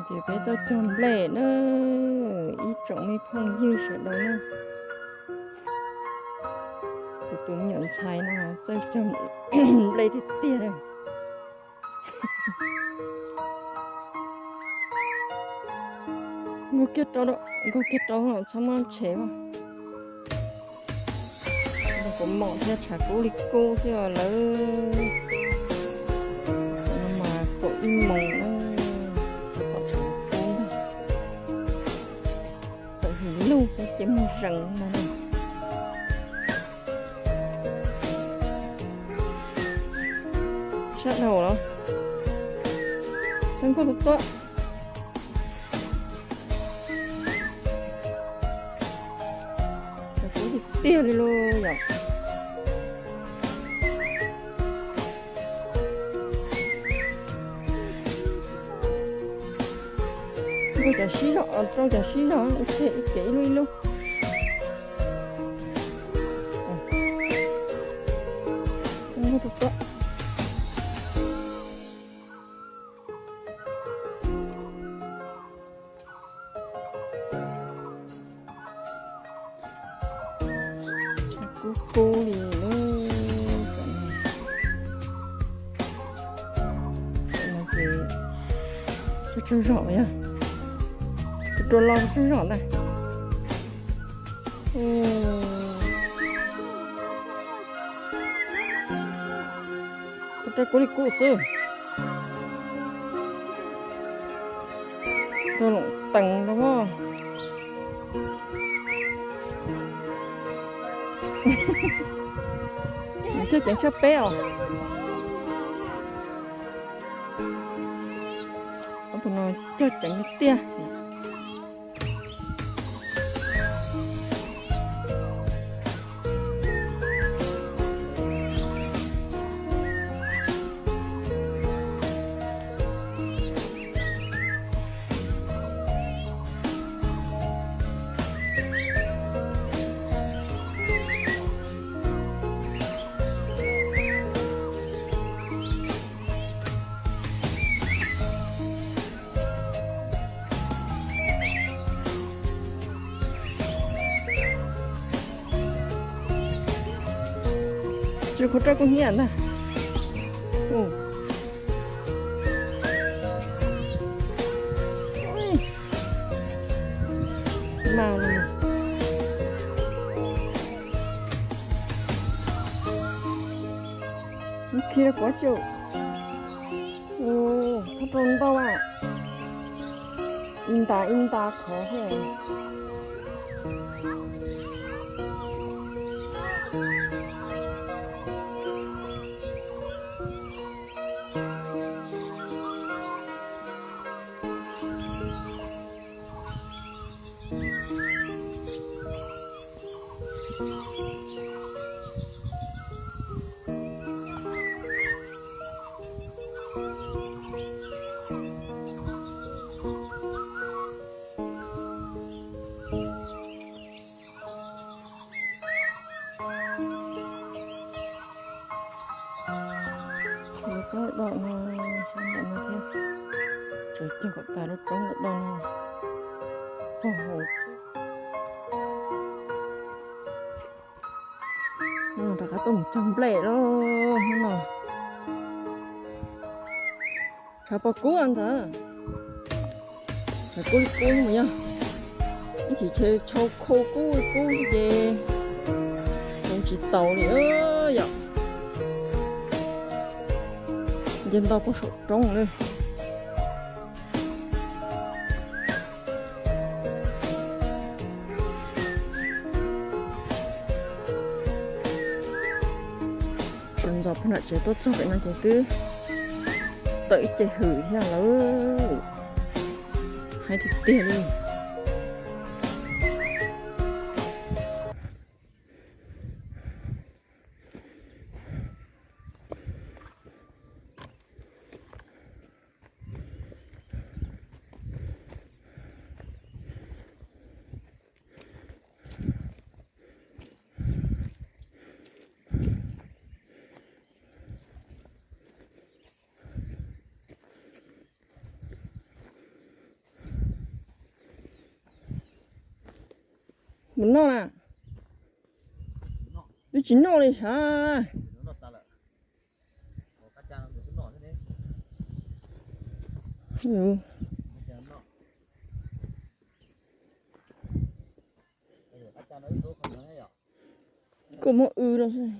Ces peb tuaj cog nplej na, ib tsoom me phooj ywg sawv daws na. Kuv tus me nyuam ntxhais no txawj cog nplej tiag tiag li. Nkaug kiag rau, nkaug kiag rau txhob muab tshem mas. Kuv mom thiab tshav kub li kub xwb os lawv. Tam no mas kaum ib moos na, tab tom tshav kub ntag. Tawm hwm lug xwb ces mus zees no na. Sab dhau los, sab nkauj tuaj tuaj. Tshav kub tiag tiag li lauj yom. Rau cov sib zog, rau cov sib zog ib ce ib lub ib lub. Kub kub li lub, tam no ces tsaug tsaug zog yog, rua rua loj tsaug zog ntag. Rau kub li kub xwb. Rau loom tees rau. Cog ceev tshaj peb os. Ob tug no cog ceev tiag. Tsis qhuav rau kuv hnyiab ntag. Mas khi rau kuv tsis, thab rau ntau a, ib nta ib nta qhov thiab. Roob do no, sab nram no thiab, tsuas cog kom tas lub roob do no. Rov qab tuaj mus cog nplej lauj hnub no. Tshav pob kub ntawd, tshav kub li kub mus yog ib chim chau khau kub kub xwb ces zoo tsis taus li yom. Nce ntau puag saum roob li. Sawv ntxov puag nram tsev tuaj txog pem no ces twb tawm ib ce hws thiab lawm. Haib tiag tiag li. Mus noj na. Twb tsis noj li sav. Koj muab w no xwb.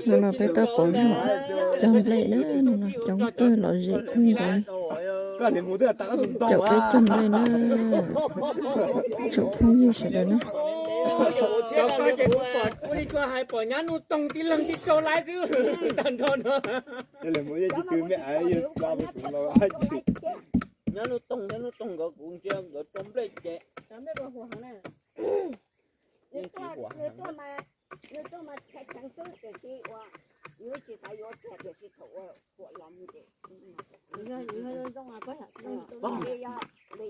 No no peb tau pom cog nplej na, no no coob kawg lom zem kawg nkaus li. Caum peb cog nplej na, tsoom phooj ywg sawv daws na. Cov ko ces kuv pom ua li tsuas hais pom nyab Nuj Toog tib leeg tib rau laib xwb tag nrho no. Nyab Nuj Toog thiab Nuj Toog nkawd kuv ntsia nkawd rau nplej ces nws tuaj mas cheem xwb tiam sis ua, nws tsis xav yuav kiag tiam sis thaum ua puam los mus ces nws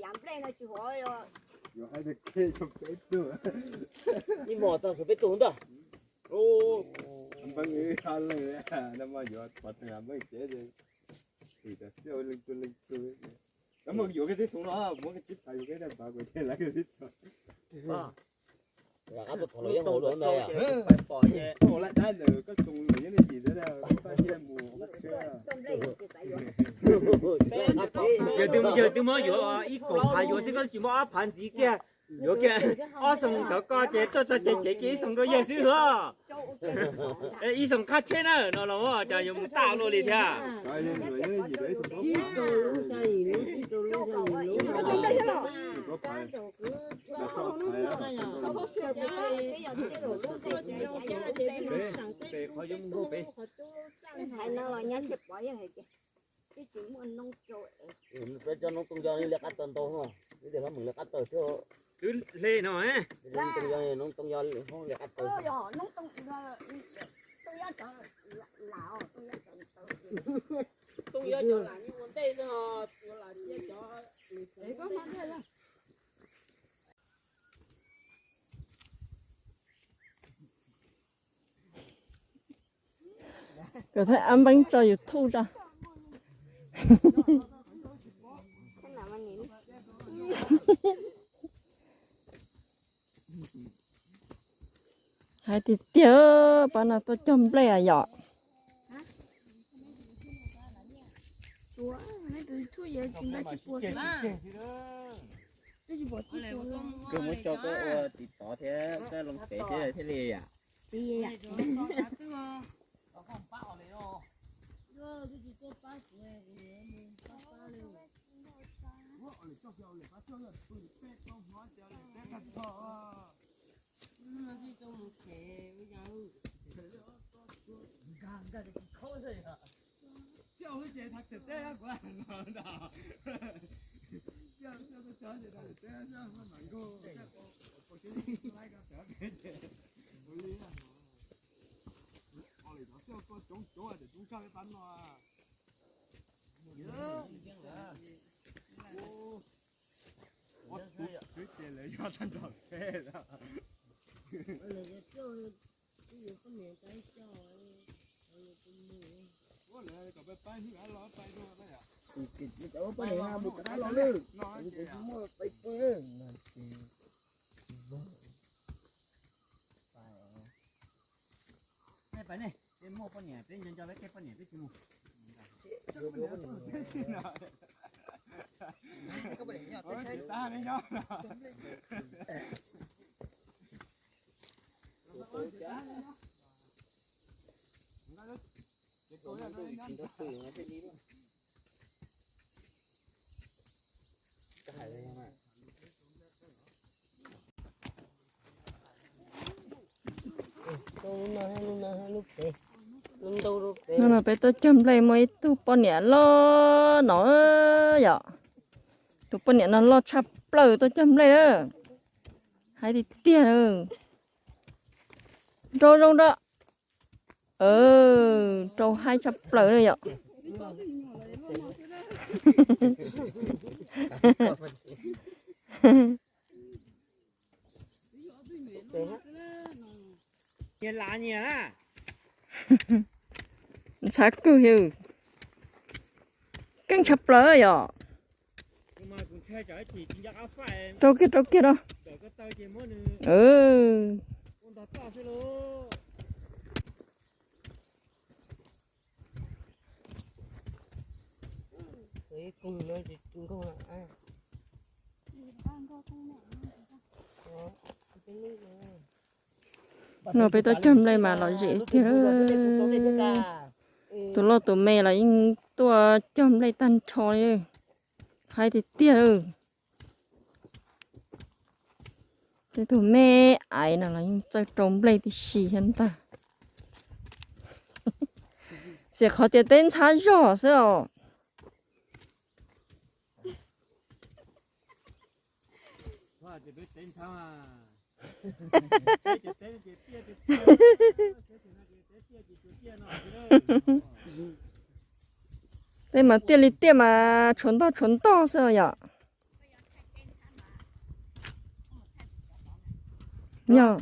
yog nplej no tsis huav. Ib mos tau peb tug ntag. Npawg ha leej no mas yuav pov teeg npawg cev, leej tug leej tug. Yuav kiag tib xoo no muab kiag tsib phav yuav kiag dab phav kuv ces lawv kiag tib xoo. Lawv qab tuaj thov los yeej haus luaj ntag. Haus laj dab ntawd koj txoos lawm yeej li yim ntawd, koj cia mus. Yawg twb muab yuav ib kaum phav yuav xwb koj tsis muab ob phav ntxiv kiag. Yuav kiag ob xoo cov ko ces tuaj txog ces cev kiag ib xoo rau yawg xwb os. Ib xoo qab tsheb na no los cas yuav mus tau luaj li thiab. Peb cov noob tooj yog li qab taw ntau, ib tias hlob Meem li qab taw thiab. Twb hle no, noob tooj yog hoob li qab taw. Tooj yog cov lam ua ntej xwb os, ua lam cia cov. Kom thaij ab npeeb tso YouTube tso. Hais tiag tiag, pab no tuaj cog nplej yom. Koj muab tso koj ua tiv tov thiab koj loo pem thiab thiaj li yom. Twb ces lawv yog tag nrho peb. Ua lawv kom peb pab hnub av los pab hnub av yom. Cov poj niam mus rov qab los lawm, kuv tsis muaj pab pw. Nej pab nej, peb muaj poj niam peb nco nco peb tej poj niam peb tsis mus. No no peb tuaj cog nplej muaj ib tug poj niam loj no yom. Tus poj niam no loj tshaj plaws tuaj cog nplej na. Hais tiag tiag. Nrau zoo nrau. Nrau haib tshaj plaws na yom. Nyias las nyias na. Ntxhab kawg li. keej tshaj plaws yom. Rau kiag, rau kiag rau. No peb tuaj cog nplej mas lom zem tiag. Tus loj tus me los yeej tuaj cog nplej tag nrho li. Haib tiag tiag. Tej tus me aiv no los yeej txawj rau nplej tib si thiab ntag. Xiam qhov tias teb ntxhab zog xwb os. Tej mas tiaj li tiaj mas tshuav ntog tshuav ntog xwb yom. Yog.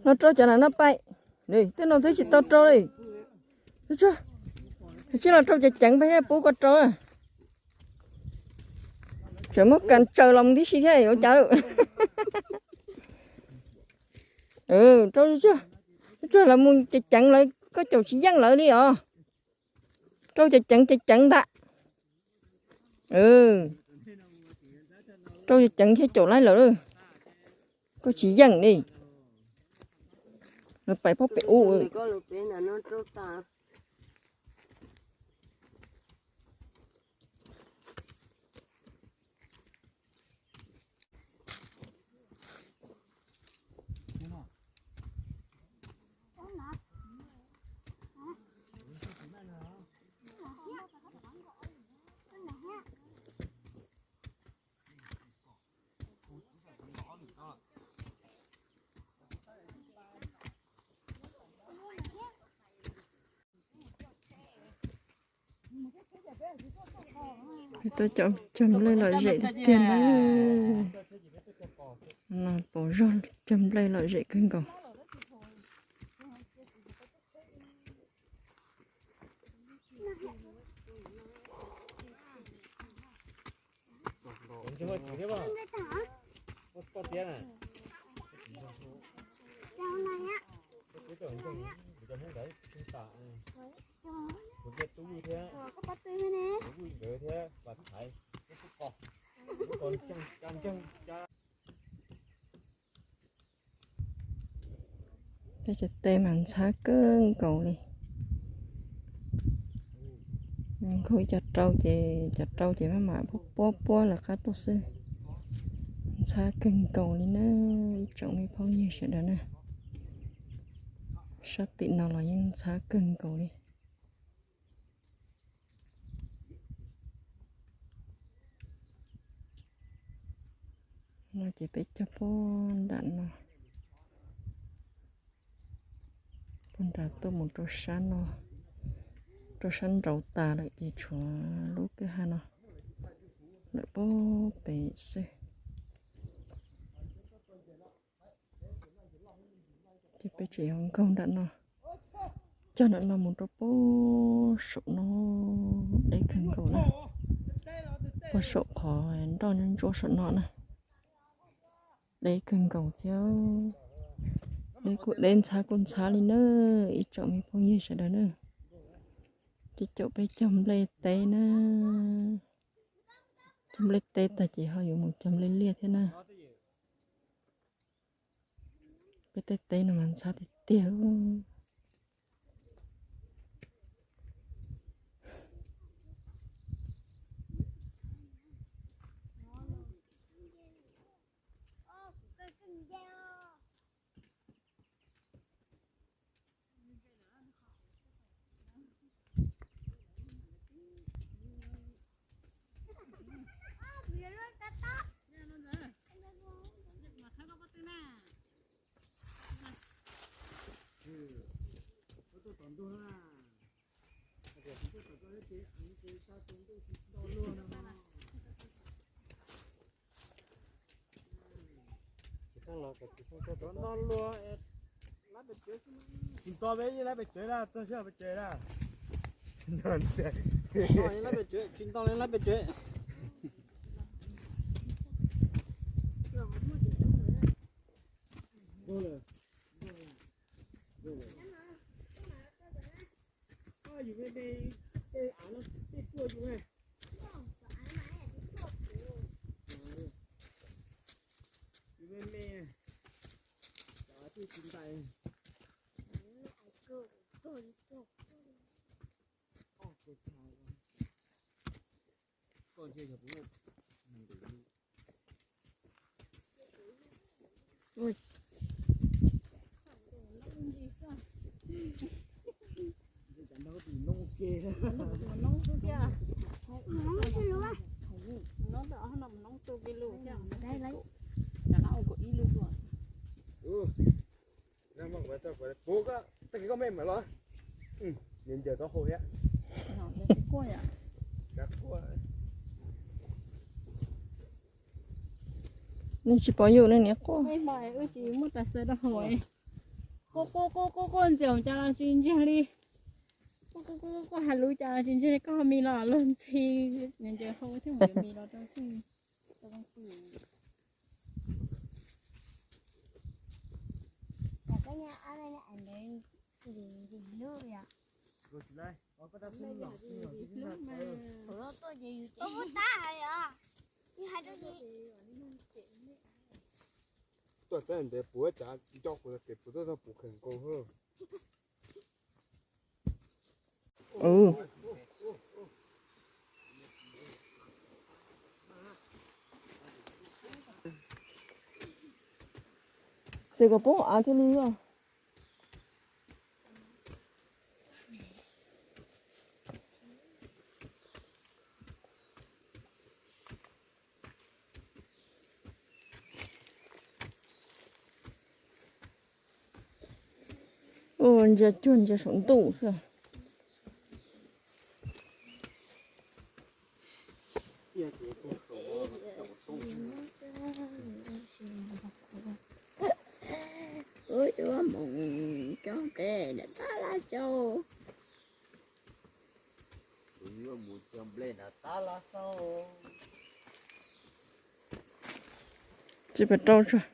No rau cov no no pais. Tej no twb tsis tau rau li. Tsis los rau ceev ceev peb pub koj rau. Tseem muab kas tsaws los mus tib si thiab ua cas. Rau tsuag tsuag los mus ceev ceev lawv koj caum tsis yeej lawv li os. Rau ceev ceev ceev ceev ntag. Rau ceev ceev thiaj caum laib lawm. Koj tsis yeej li. Lawv pais pob pem ub. Tuaj cog nplej lom zem tiag tiag na. No pom zog cog nplej lom zem kawg nkaus. Peb cov teb mas ntxhab kawg nkaus li. Nkaug ib co rau ces cov rau ces maj mam puab puab puab lawv qab tuaj xwb. Ntxhab kawg nkaus li na, ib tsoom me phooj ywg sawv daws na. Sab tim no los yeej ntxhab kawg nkaus li. No ces peb cog puag nram no, puag nram tuaj mus rau sab no, rau sab nraud tas lawm ces tshuav lub kwj ha no lawm puag pem xwb. Ces peb tseem yuav nkaug nram no, cog nram no mus rau puag saum no, deb kawg nkaus na. Puag saum qhov nroj ntsuab ntsuab saum no na, deb kawg nkaus thiab. Deb kuj deb, ntxhab kuj ntxhab li na, ib tsoom me phooj ywg sawv daws na. Ces caum peb cog nplej teb na, cog nplej teb tag ces ho yuav mus cog nplej liaj thiab na. Peb tej teb no mas ntxhab tiag tiag. Tsis nto peb yeej laib pes tsawg na, txog sij hawm pes tsawg na. Tsis nto li laib pes tsawg. Yus me me, tej av no tej tuaj yus na. Yus me me, cov twb tsis ntais. Puv, tag kis koj mej mam los. Ncaws ncaws taub hau thiab. Nws tsis pom yus, nws niam quaj. Quaj quaj quaj quaj quaj ntxias cas los tsis ntsiag li. Quaj quaj quaj quaj has lus cas los tsis ntsiag li, koj ho mis los luag ntxhi. Ncaws ncaws hau thiab mus mis los rau xwb. Tuaj teb ntev puv cav nco kuv kev puv tuaj txog puv kheem nkaus hwb. Xwm kom poob av thiaj li os. Ua ntsia cuag ntsia saum ntuj xwb. Ub, yuav mus cog nplej nram tab laj xaub. Tsis pom rau tsuag.